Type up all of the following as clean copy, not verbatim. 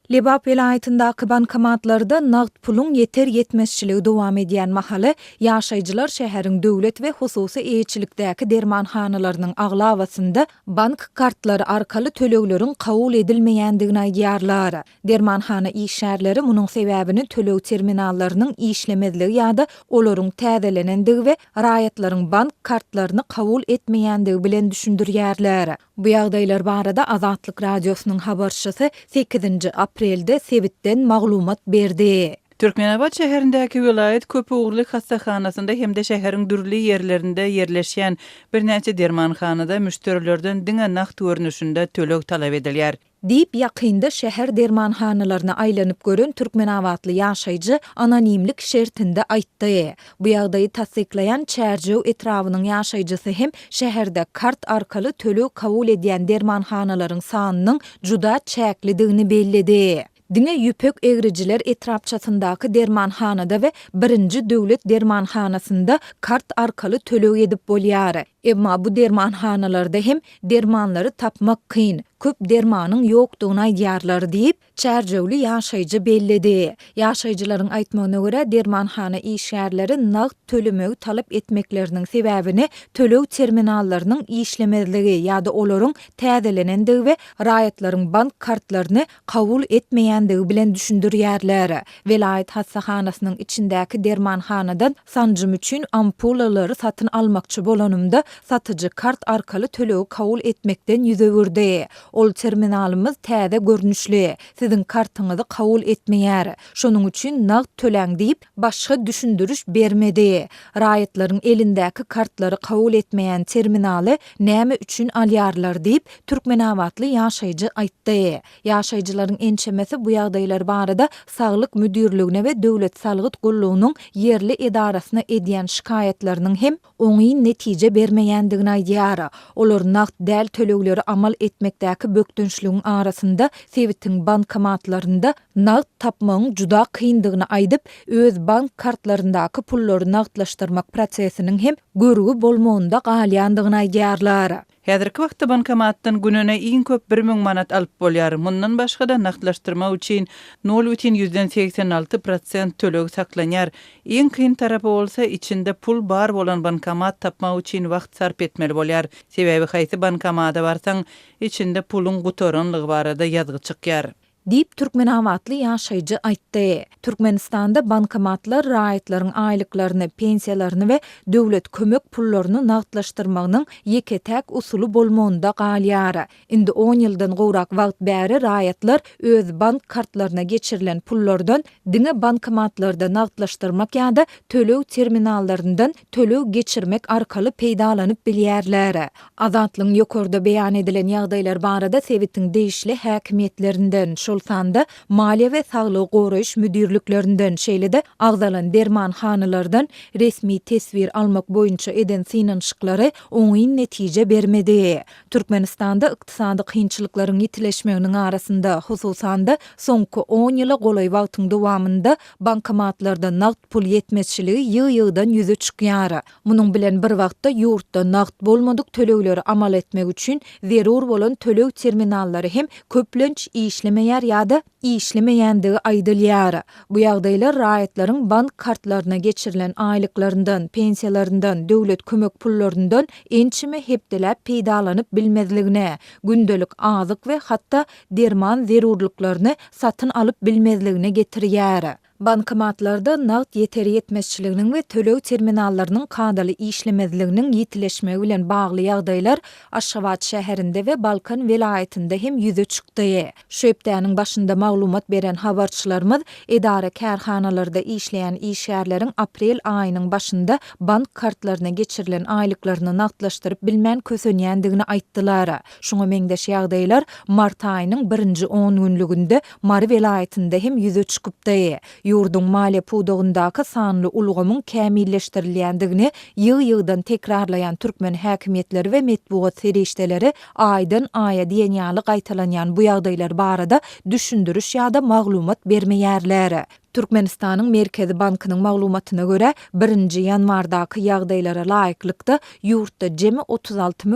Lebap welaýatyndaky bankomatlarda nagt puluň ýeter-ýetmezçiligi dowam edýän mahaly, ýaşaýjylar şäheriň döwlet we hususy eýeçilikdäki dermanhanalarynyň aglabasynda bank kartlary arkaly tölegleriň kabul edilmeýändigini aýdýarlar. Dermanhana işgärleri munuň sebäbini töleg terminallarynyň işlemezligi ýa-da olaryň täzelenendigi we raýatlaryň bank kartlaryny kabul etmeýändigi bilen düşündirýärler. Bu ýagdaýlar barada Azatlyk Radiosynyň habarçysy sekizinji aprelde sebitden maglumat berdi. Türkmenabat şäherindäki welaýat köpugurly hassahanasynda hem-de şäheriň dürli ýerlerinde ýerleşýän birnäçe dermanhanada müşderilerden diňe nagt görnüşinde töleg talap edilýär. Diýip, ýakynda şäher dermanhanalaryna aýlanyp gören türkmenabatly ýaşaýjy anonimlik şertinde aýtdy. Bu ýagdaýy tassyklaýan Çärjew etrabynyň ýaşaýjysy hem şäherde kart arkaly töleg kabul edýän dermanhanalaryň sanynyň juda çäklidigini belledi. Diňe Ýüpek egrijiler etrapçasyndaky dermanhanada we birinji döwlet dermanhanasynda kart arkaly töleg edip bolýar. Emma bu dermanhanalarda hem dermanlary tapmak kyn, köp dermanyň ýokdugyny aýdýarlar diýip, çärjewli ýaşaýjy belledi. Ýaşaýjylaryň aýtmagyna görä, dermanhana işgärleri nagt tölemegi talap etmekleriniň sebäbini töleg terminallarynyň işlemezligi ýa-da olaryň täzelenendigi we raýatlaryň bank kartlaryny kabul etmeýändigi bilen düşündirýärler. Welaýat hassahanasynyň içindäki dermanhanadan sanjym üçin ampulalary satyn almakçy bolanymda, satyjy kart arkaly tölegi kabul etmekden ýüz öwürdi. Ol terminalymyz täze görnüşli, siziň kartyňyzy kabul etmeýär. Şonuň üçin nagt töläň diýip, başga düşündiriş bermedi. Raýatlaryň elindäki kartlary kabul etmeýän terminaly näme üçin alýarlar diýip, türkmenabatly ýaşaýjy aýtdy. Ýaşaýjylaryň ençemesi bu ýagdaýlar barada Saglyk müdirligine we Döwlet salgyt gullugynyň ýerli edarasyna edýän şikaýatlarynyň hem oňyn netije bermeýändigini aýdýar. Olar nagt däl tölegleri amal etmekdäki bökdençligiň arasynda sebitiň bankomatlarynda nagt tapmagyň juda kyndygyny aýdyp, öz bank kartlaryndaky pullary nagtlaşdyrmak prosesiniň hem görgi bolmagynda galýandygyny aýdýarlar. Häzirki wagtda bankomatdan gününe iň köp 1000 manat alyp bolýar. Mundan başga-da, nagtlaşdyrmak üçin nol bütin ýüzden 86 prosent töleg saklanýar. Iň kyn tarapy bolsa, içinde pul bar bolan bankomat tapmak üçin wagt sarp etmeli bolýar. Sebäbi haýsy bankomada barsaň, içinde puluň gutaranlygy barada ýazgy çykýar. Diýip, türkmenabatly ýaşaýjy aýtdy. Türkmenistanda bankomatlar raýatlaryň aýlyklaryny, pensiýalaryny we döwlet kömek pullaryny nagtlaşdyrmagynyň ýeke-täk usuly bolmagynda galýar. Indi on ýyldan gowrak wagt bäri raýatlar öz bank kartlaryna geçirilen pullardan diňe bankomatlarda nagtlaşdyrmak ýa-da töleg terminallaryndan töleg geçirmek arkaly peýdalanyp bilýärler. Azatlygyň ýokarda beýan edilen ýagdaýlar barada sebitiň degişli häkimiýetlerinden, şol sanda Maliýe we saglygy goraýyş müdirliklerinden, şeýle-de agzalan dermanhanalardan resmi teswir almak boýunça eden synanyşyklary oňyn netije bermedi. Türkmenistanda ykdysady kynçylyklaryň ýitileşmeginiň arasynda, hususan-da, soňky on ýyla golaý wagtyň dowamynda bankomatlarda nagt pul ýetmezçiligi ýygy-ýygydan ýüze çykýar. Munuň bilen bir wagtda ýurtda nagt bolmadyk tölegleri amal etmek üçin zerur bolan töleg terminallary hem köplenç işlemeýär ýa-da işlemeýändigi aýdylýar. Bu ýagdaýlar raýatlaryň bank kartlaryna geçirilen aýlyklaryndan, pensiýalaryndan, döwlet kömek pullaryndan ençeme hepdeläp peýdalanyp bilmezligine, gündelik azyk we hatda derman zerurlyklaryny satyn alyp bilmezligine getirýär. Bankomatlarda nagt ýeter-ýetmezçiliginiň we töleg terminallarynyň kadaly işlemezliginiň ýitileşmegi bilen bagly ýagdaýlar Aşgabat şäherinde we Balkan welaýatynda hem ýüze çykdy. Şu hepdäniň başynda maglumat beren habarçylarymyz edara-kärhanalarda işleýän işgärleriň aprel aýynyň başynda bank kartlaryna geçirilen aýlyklaryny nagtlaşdyryp bilmän kösenýändigini aýtdylar. Şuňa meňzeş ýagdaýlar mart aýynyň birinji ongünlüginde Mary welaýatynda hem ýüze çykypdy. Ýurduň maliýe pudagyndaky sanly ulgamyň kämilleşdirilýändigini ýygy-ýygydan tekrarlaýan türkmen häkimiýetleri we metbugat serişdeleri aýdan-aýa diýen ýaly gaýtalanýan bu ýagdaýlar barada düşündiriş ýa-da maglumat bermeýärler. Türkmenistanyň Merkezi bankynyň maglumatyna görä, birinji ýanwardaky ýagdaýlara laýyklykda, ýurtda jemi 36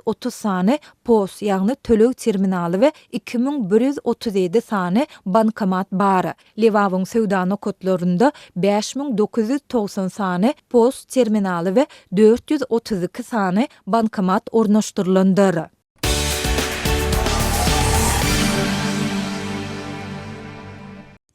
830 sany pos, ýagny töleg terminaly we 2137 sany bankomat bar. Lebabyň söwda nokatlarynda 5990 sany pos terminaly we 432 sany bankomat ornaşdyrylandyr.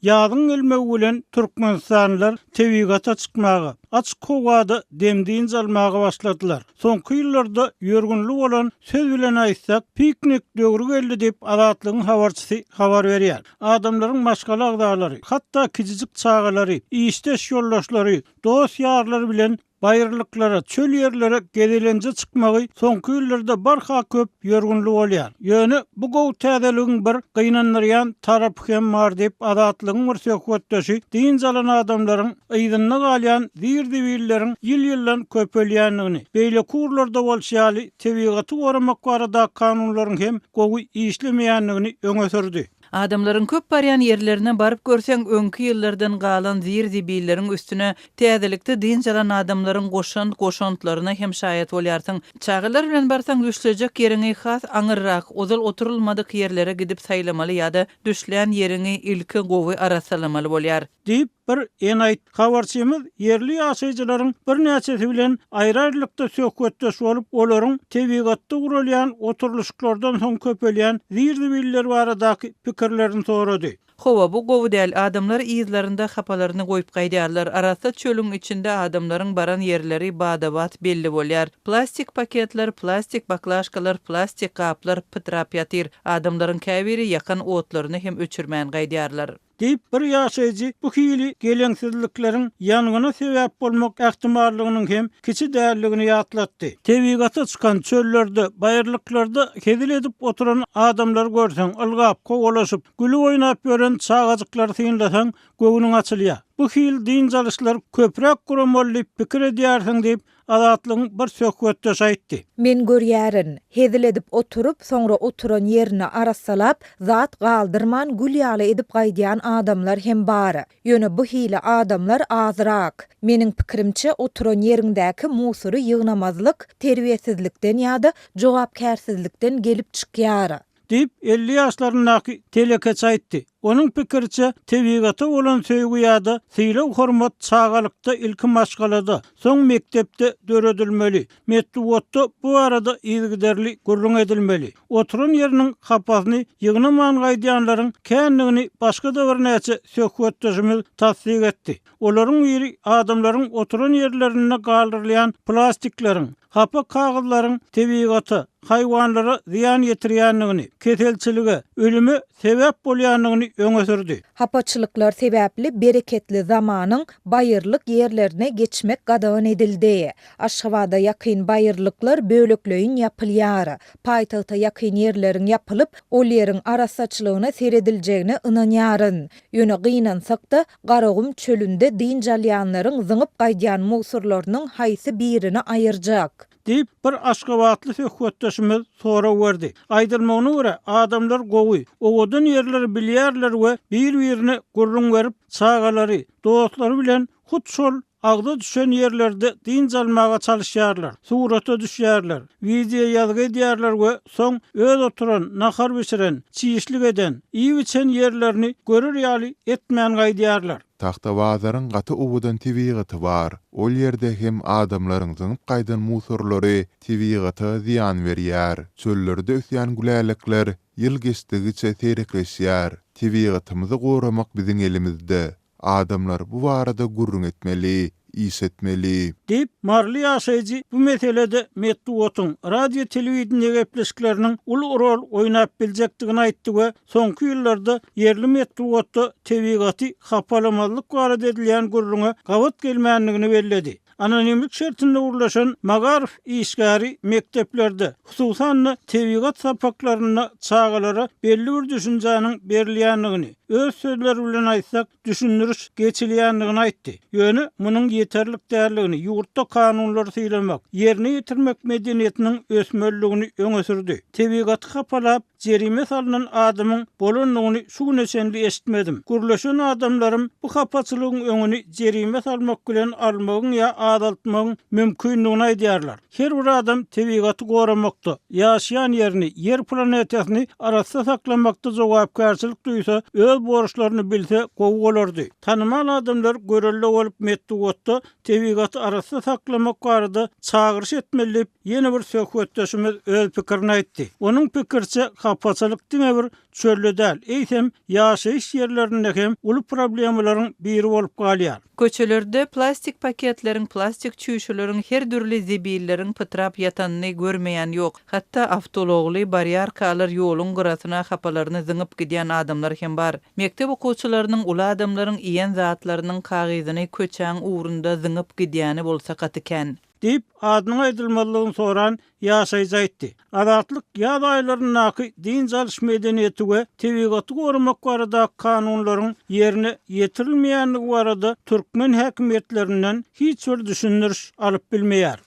Ýazyň gelmegi bilen türkmenistanlylar tebigata çykmaga, açyk howada dem-dynç almaga başladylar. Soňky ýyllarda ýörgünli bolan söz bilen aýtsak, piknik döwri geldi diýip, Azatlygyň habarçysy habar berýär. Adamlaryň maşgala agzalary, hatda kiçijik çagalary, işdeş ýoldaşlary, dost-ýarlary bilen Baýyrlyklara, çöl ýerlere gezelenje çykmagy soňky ýyllarda barha köp ýörgünli bolýar. Ýöne bu gowy täzeligiň bir gynandyrýan tarapy hem bar diýip, Azatlygyň bir söhbetdeşi dynç alan adamlaryň yzynda galýan zir-zibilleriň ýyl-ýyldan köpelýändigini, beýleki ugurlarda bolşy ýaly, tebigaty goramak baradaky kanunlaryň hem gowy işlemeýändigini öňe sürdi. Adamlaryň köp barýan ýerlerine baryp görseň, öňki ýyllardan galan zir-zibilleriň üstüne täzelikde dynç alan adamlaryň goşan goşantlaryna hem şaýat bolýarsyň. Çagalar bilen barsaň düşlejek ýeriňi has aňyrrak, ozal oturylmadyk ýerlere gidip saýlamaly ýa-da düşlän ýeriňi ilki gowy arassalamaly bolýar. Diýip, bir ene aýtdy. Habarçymyz ýerli ýaşaýjylaryň birnäçesi bilen aýry-aýrylykda söhbetdeş bolup, olaryň tebigatda guralýan oturylyşyklardan soň köpelýän zir-zibiller baradaky pikirlerini sorady. Hawa, bu gowy däl, adamlar yzlarynda hapalaryny goýup gaýdýarlar. Arassa çölüň içinde adamlaryň baran ýerleri bada-bat belli bolýar. Plastik paketler, plastik baklaşkalar, plastik gaplar pytrap ýatyr. Adamlaryň käbiri ýakan otlaryny hem öçürmän gaýdýarlar. Diýip, bir ýaşaýjy bu hili geleňsizlikleriň ýangyna sebäp bolmak ähtimallygynyň hem kiçi däldigini ýatlatdy. Tebigata çykan, çöllerde, baýyrlyklarda hezil edip oturan adamlary görseň, ylgap, kowalaşyp, gülüp oýnap ýören çagajyklary synlasaň, göwnüň açylýar. Bu hili dynç alyşlary köpräk guramaly diýip pikir edýärsiň diýip, Azatlygyň bir söhbetdeşi aýtdy. Men görýärin. Hezil edip oturyp, soňra oturan ýerini arassalap, zat galdyrman gül ýaly edip gaýdýan adamlar hem bar. Ýöne bu hili adamlar azrak. Meniň pikirimçe, oturan ýeriňdäki musury ýygnamazlyk terbiýesizlikden ýa-da jogapkärsizlikden gelip çykýar. Diýip, 50 ýaşlaryndaky telekeçi aýtdy. Onuň pikiriçe, tebigata bolan söýgi ýa-da sylag-hormat çagalykda ilki maşgalada, soň mekdepde döredilmeli. Metbugatda bu barada yzygiderli gürrüň edilmeli. Oturan ýeriniň hapasyny ýygnaman gaýdýanlaryň kändigini başga-da birnäçe söhbetdeşimiz tassyk etdi. Olaryň biri adamlaryň oturan ýerlerinde galdyrylýan plastikleriň, hapa kagyzlaryň tebigata, haýwanlara zyýan ýetirýändigini, keselçilige, ölüme sebäp bolýandygyny öňe sürdi. Hapaçylyklar sebäpli bereketli zamanyň baýyrlyk ýerlerine geçmek gadagan edildi. Aşgabada ýakyn baýyrlyklar bölekleýin ýapylýar. Paýtagta ýakyn ýerleriň ýapylyp, ol ýeriň arassaçylygyna serediljegine ynanýaryn. Ýöne gynansak-da, Garagum çölünde dynç alýanlaryň zyňyp gaýdýan mugthorlarynyň haýsy birini aýyrjak? Diýip, bir aşgabatly söhbetdeşimiz sorag berdi. Aýdylmagyna görä, adamlar gowy, owadan ýerleri bilýärler we bir-birine gürrüň berip, çagalary, dostlary bilen hut şol Agza düşen ýerlerde dynç almaga çalyşýarlar, surata düşýärler, wideo ýazgy edýärler we soň öz oturan, nahar bişiren, çişlik eden, iýip-içen ýerlerini görer ýaly etmän gaýdýarlar. Tagtabazaryň gaty owadan tebigaty bar. Ol ýerde hem adamlaryň zyňyp gaýdan musorlary tebigata zyýan berýär. Çöllerde ösýän gülälekler ýyl geçdigiçe seýrekleşýär. Tebigatymyzy goramak biziň elimizde. Adamlar bu barada gürrüň etmeli, iş etmeli. Diýip, maryly ýaşaýjy bu meselede metbugatyň, radio-telewideniýe gepleşikleriniň uly rol oýnap biljekdigini aýtdy we soňky ýyllarda ýerli metbugatda tebigaty hapalamazlyk barada edilýän gürrüňe gabat gelmändigini belledi. Anonimlik şertinde gürleşen magaryf işgäri mekdeplerde, hususan-da, tebigat sapaklarynda çagalara belli bir düşünjäniň berilýändigini, Öz sözleri bilen aýtsak, düşündiriş geçilýändigini aýtdy. Ýöne munuň ýeterlik däldigini, ýurtda kanunlary sylamak, ýerine ýetirmek medeniýetiniň ösmelidigini öňe sürdi. Tebigaty hapalap, jerime salnan adamyň bolandygyny şu güne çenli eşitmedim. Gürleşen adamlarym bu hapaçylygyň öňüni jerime salmak bilen almagyň ýa azaltmagyň mümkindigini aýdýarlar. Her bir adam tebigaty goramakda, ýaşaýan ýerini, Ýer planetasyny arassa saklamakda jogapkärçilik duýsa, öz borçlaryny bilse gowy bolardy. Tanymal adamlar görelde bolup metbugatda tebigaty arassa saklamak barada çagyryş etmeli diýip, ýene bir söhbetdeşimiz öz pikirini aýtdy. Onuň pikiriçe, hapaçylyk diňe bir çölde däl, eýsem, ýaşaýyş ýerlerinde hem uly problemalaryň biri bolup galýar. Köçelerde plastik paketleriň, plastik çüýşeleriň, her dürli zibilleriň pytrap ýatanyny görmeýän ýok. Hatda awtoulagly barýarkalar ýoluň gyrasyna hapalaryny zyňyp gidýän adamlar hem bar. Mekdep okuwçylarynyň, uly adamlaryň iýen zatlarynyň kagyzyny köçäň ugrunda zyňyp gidýäni bolsa gaty kän. Diýip, adynyň aýdylmazlygyny soran ýaşaýjy aýtdy. Azatlyk ýaz aýlaryndaky dynç alyş medeniýeti we tebigaty goramak baradaky kanunlaryň ýerine ýetirilmeýändigi barada türkmen häkimiýetlerinden hiç bir düşündiriş alyp bilmeýär.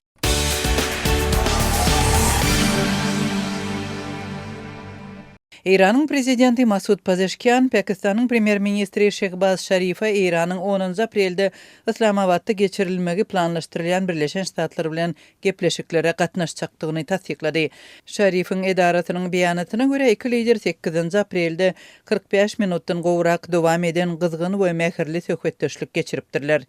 Eýranyň prezidenti Masud Pazeşkian Pakistanyň premýer-ministri Şehbaz Şarife Eýranyň onunjy aprelde Yslamabatda geçirilmegi planlaşdyrylýan Birleşen Ştatlar bilen gepleşiklere gatnaşjakdygyny tassyklady. Şarifiň edarasynyň beýanatyna görä, iki lider sekizinji aprelde 45 minutdan gowrak dowam eden gyzgyn we mähirli söhbetdeşlik geçiripdirler.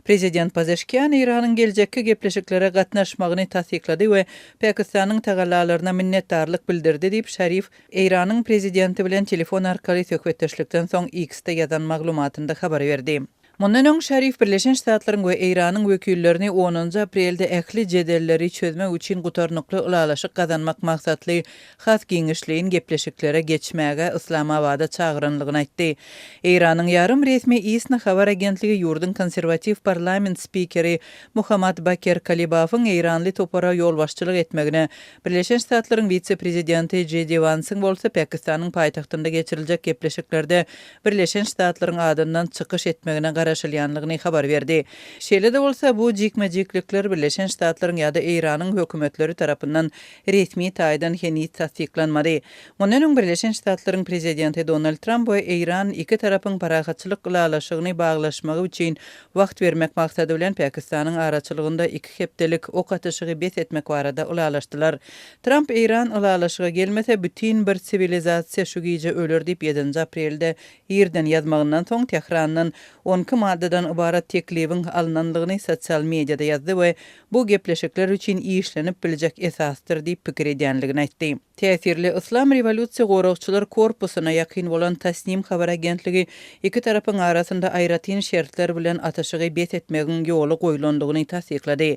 Prezident Pazeşkian Eýranyň geljekki gepleşiklere gatnaşmagyny tassyklady we Pakistanyň tagallalaryna minnetdarlyk bildirdi diýip, Şarif Eýranyň prezidenti bilen telefon arkaly söhbetdeşlikden soň X-de ýazan maglumatynda habar berdi. Mundan öň Şarif Birleşen Ştatlaryň we Eýranyň wekillerini onunjy aprelde ähli jedelleri çözmek üçin gutarnykly ylalaşyk gazanmak maksatly has giňişleýin gepleşiklere geçmäge Yslamabada çagyranlygyny aýtdy. Eýranyň ýarym resmi ISNA habar agentligi ýurduň konserwatiw parlament spikeri Mohammad Baker Kalibafyň eýranly topara ýolbaşçylyk etmegine, Birleşen Ştatlaryň wise-prezidenti Jeý Di Wansyň bolsa Pakistanyň paýtagtynda geçiriljek gepleşiklerde Birleşen Ştatlaryň adyndan çykyş etmegine garaşylýanlygyny habar berdi. Şeýle-de bolsa, bu jikme-jiklikler Birleşen Ştatlaryň ýa-da Eýranyň hökümetleri tarapyndan resmi taýdan heniz tassyklanmady. Mundan öň Birleşen Ştatlaryň prezidenti Donald Tramp we Eýran iki tarapyň parahatçylyk ylalaşygyny baglaşmagy üçin wagt bermek maksady bilen Pakistanyň araçylygynda iki hepdelik ok atyşygy bes etmek barada ylalaşdylar. Tramp Eýran ylalaşyga gelmese, bütin bir siwilizasiýa şu gije öler diýip ýedinji aprelde irden ýazmagyndan soň Tährandan 12 maddadan ybarat teklibiň alnanlygyny sosial mediada ýazdy we bu gepleşikler üçin işlenip biljek esasdyr diýip pikir edýänligini aýtdy. Täsirli Yslam rewolýusiýa goragçylar korpusyna ýakyn bolan Tasnim habar agentligi iki tarapyň arasynda aýratyn şertler bilen atyşygy bes etmegiň ýola goýlandygyny tassyklady.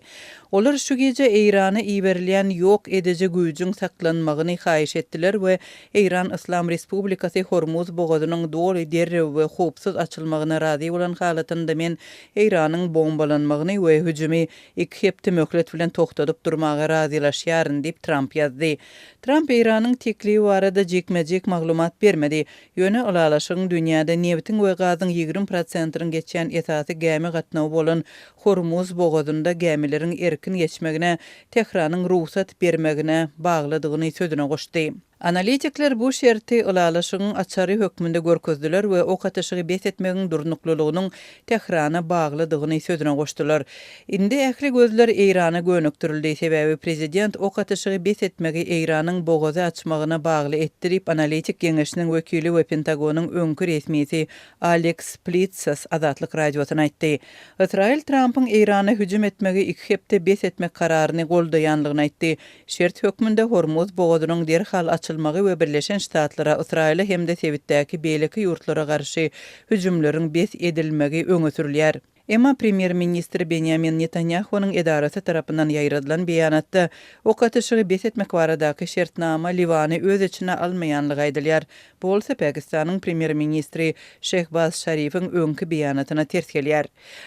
Olar şu gije Eýrana iberilýän ýok ediji güýjüň saklanmagyny haýyş etdiler we Eýran Yslam Respublikasy Hormuz bogazynyň doly derrew we howpsuz açylmagyna razy bolan halatynda men Eýranyň bombalanmagyny we hüjümi iki hepde möhlet bilen togtadyp durmaga razylaşýaryn diýip, Tramp ýazdy. Tramp Eýranyň teklibi barada jikme-jik maglumat bermedi. Ýöne ylalaşygyň dünýäde nebitiň we gazyň 20 prosentiniň geçýän esasy gämi gatnawy bolan Hormuz bogazynda gämileriň erkin geçmegine Tähranyň rugsat bermegine baglydygyny sözüne goşdy. Analitikler bu şerti ylalaşygyň açary hökmünde görkezdiler we ok atyşygy bes etmegiň durnuklylygynyň Tährana baglydygyny sözüne goşdular. Indi ähli gözler Eýrana gönükdirildi, sebäbi prezident ok atyşygy bes etmegi Eýranyň bogazy açmagyna bagly etdi diýip, analitik geňeşiniň wekili we Pentagonyň öňki resmisi Aleks Plitsas Azatlyk Radiosyna aýtdy. Ysraýyl Trampyň Eýrana hüjüm etmegi iki hepde bes etmek kararyny goldaýanlygyny aýtdy. Şert hökmünde Hormuz bogazynyň derhal açylmagy we Birleşen Ştatlara, Ysraýyla hem-de sebitdäki beýleki ýurtlara garşy hüjümleriň bes edilmegi öňe sürülýär. Emma premýer-ministr Benýamin Netanýahunyň edarasy tarapyndan ýaýradylan beýanatda ok atyşygy bes etmek baradaky şertnama Liwany öz içine almaýanlygy aýdylýar. Bu bolsa Pakistanyň premýer-ministri Şehbaz Şarifiň öňki beýanatyna ters gelýär.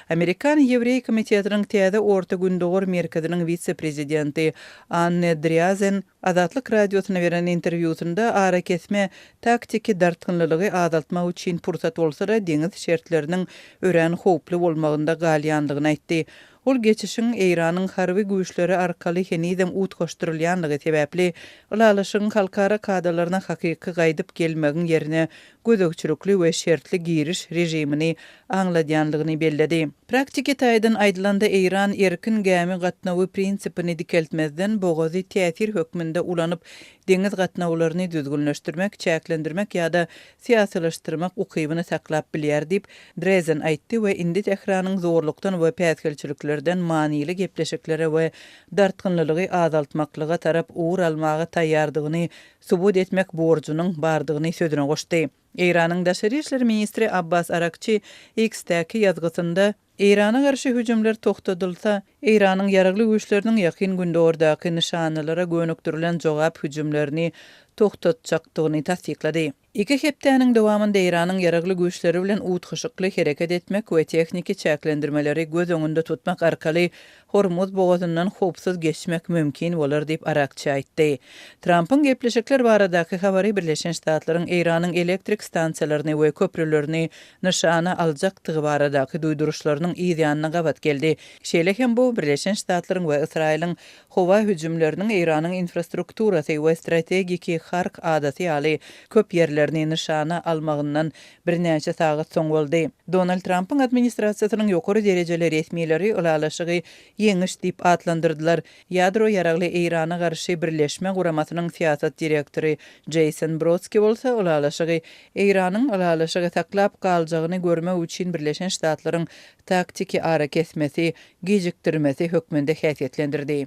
Amerikan ýewreý komitetiniň Täze Orta Gündogar merkeziniň wise-prezidenti Anne Driazen Azatlyk Radiosyna beren interwýusynda arakesme taktiki dartgynlylygy azaltmak üçin pursat bolsa-da, deňiz şertleriniň örän howply bolmagynda galýandygyny aýtdy. Ol geçişiň Eýranyň harby güýçleri arkaly henizem utgaşdyrylýandygy sebäpli, ylalaşygyň halkara kadalaryna hakyky gaýdyp gelmegiň ýerine gözegçilikli we şertli giriş režimini aňladýandygyny belledi. Praktiki taýdan aýdylanda, Eýran erkin gämi gatnawy prinsipini dikeltmezden, bogazy täsir hökmünde ulanyp, deňiz gatnawlaryny düzgünleşdirmek, çäklendirmek ýa-da syýasylaşdyrmak ukybyny saklap bilýär diýip, Drezen aýtdy we indi Tähranyň zorlukdan we päsgelçiliklerden manyly gepleşiklere we dartgynlylygy azaltmaklyga tarap ugur almaga taýýardygyny subut etmek borjunyň bardygyny sözüne goşdy. Eýranyň daşary işler ministri Abbas Arakçi X-däki ýazgysynda, Eýrana garşy hüjümler togtadylsa, Eýranyň ýaragly güýçleriniň Ýakyn Gündogardaky nyşanalara gönükdirilen jogap hüjümlerini togtatjakdygyny tassyklady. Iki hepdäniň dowamynda Eýranyň ýaragly güýçleri bilen utgaşykly hereket etmek we tehniki çäklendirmeleri göz öňünde tutmak arkaly Hormuz bogazyndan howpsuz geçmek mümkin bolar diýip, Arakçi aýtdy. Trampyň gepleşikler baradaky habary Birleşen Ştatlaryň Eýranyň elektrik stansiýalaryny we köprülerini nyşana aljakdygy baradaky duýduryşlarynyň yz ýanyna gabat geldi. Şeýle hem bu Birleşen Ştatlaryň we Ysraýylyň howa hüjümleriniň Eýranyň infrastrukturasy we strategiki Hark adasy ýaly köp ýerlerini nyşana almagyndan birnäçe sagat soň boldy. Donald Trampyň administrasiýasynyň ýokary derejeli resmileri ylalaşygy ýeňiş diýip atlandyrdylar. Ýadro ýaragly Eýrana garşy birleşme guramasynyň syýasat direktory Jeýson Brodski bolsa ylalaşygy Eýranyň ylalaşygy saklap galjagyny görmek üçin Birleşen Ştatlaryň taktiki arakesmesi, gijikdirmesi hökmünde häsiýetlendirdi.